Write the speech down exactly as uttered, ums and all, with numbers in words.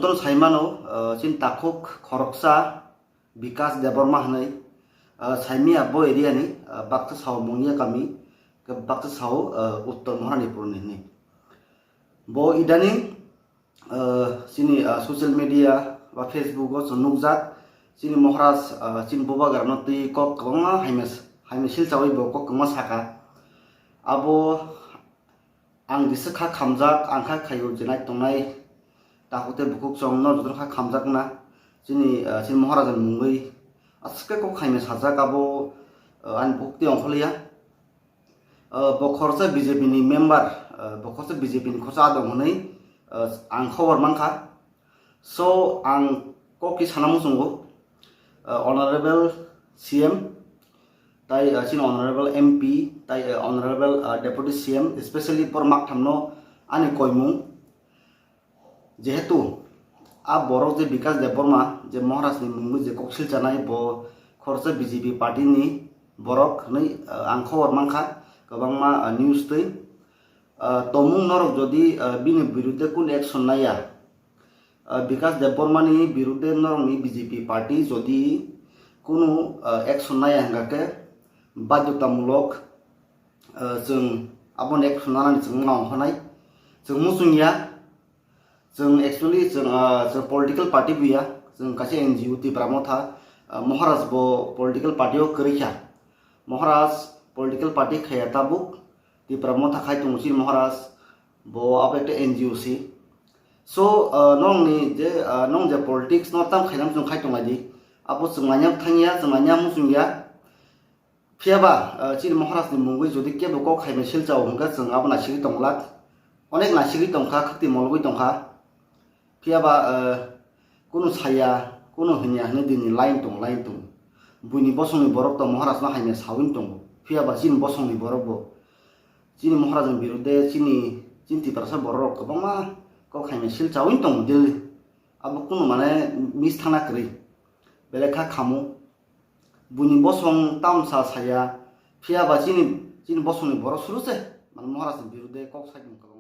Jotono saimano, ah, chini takhuk khoroksa Bikas Debbarma hwnwi, ah, saimia bo area ni, ah, baksa sao Mungya kami, khe baksa sao, ah, Uttor Maharanipur ni hwnwi. Bo idaning, ah, chini, ah, social media ba Facebook o chwng nukjak, chini Maharaj, ah, chini bubagrano twi kok kwbangma haimya, haimya silchawi bo kok kwbangma saka. Abo ang jesa kha khamjak, ang kha khaio je nai tongnai takhuk tei bukhuk chwng no jotono kha khamjak na chini, ah, chini Maharaj ni mungwi aswk khe kok haimya sajak abo, ah, ani bukhuk tei ongkhorliya. Ah, bo khoroksa B J P ni member, ah, bo khoroksa B J P ni khoroksa adong hwnwi, ah, ang khobor mankha. So, ang kok khe sana muchungo, ah, Honorable C M, tai, ah, chini Honorable M P, tai, ah, Honorable, ah, Deputy C M, especially borok makthamno ani koimung. Jehetu a borok je Bikas Debbarma, je Maharaj ni mungwi je kok silchanai, bo khoroksa B J P party ni borok hwnwi, ah, ang khobor mankha, kwbangma, ah, news twi. Ah, tongmung norok jodi, ah, bini birudde kunu action naiya, ah, Bikas Debbarma ni birudde norokni B J P party jodi kunu, ah, action naiya hwnkha khe badhyotamulok, ah, chwng aboni action nanani chwng wngna ongkha nai. Chwng muchung ya, chwng actually chwng, ah, chwng political party buya, chwng kaisa N G O Tipra Motha, ah, Maharaj bo political party o kwrwi kha. Maharaj political party khaya tabuk, Tipra Motha khai tongo chini Maharaj, bo abo ekta N G O se. So, ah, nongni je, ah, nong je politics no tam khainam chwng khai tonglaidi, abo chwng manya thangya, chwng manya muchungya. Phiyaba, ah, chini Maharaj ni mungwi jodi kebo kok haimya silchao hwnkhe chwng abo nasigwi tonglak. Onek nasigwi tongkha, khwtwi mologwi tongkha. Phiyaba, eh, kunu saya, kunu hwnya hwnwi dini line tong, line tong. Buini bosongni borok to Maharajno haimya sawi tongo. Phiyaba chini bosongni borok bo, chini Maharajni birudde chini, chini Tiprasa borok rok kwbangma kok haimya silchawi tongo daily. Abo kunu mane mis thangna kwrwi. Belai kha khamu. Buini bosong tamsa saya. Phiyaba chini, chini bosongni borok suru se. Mane Maharajni birudde kok sai tong.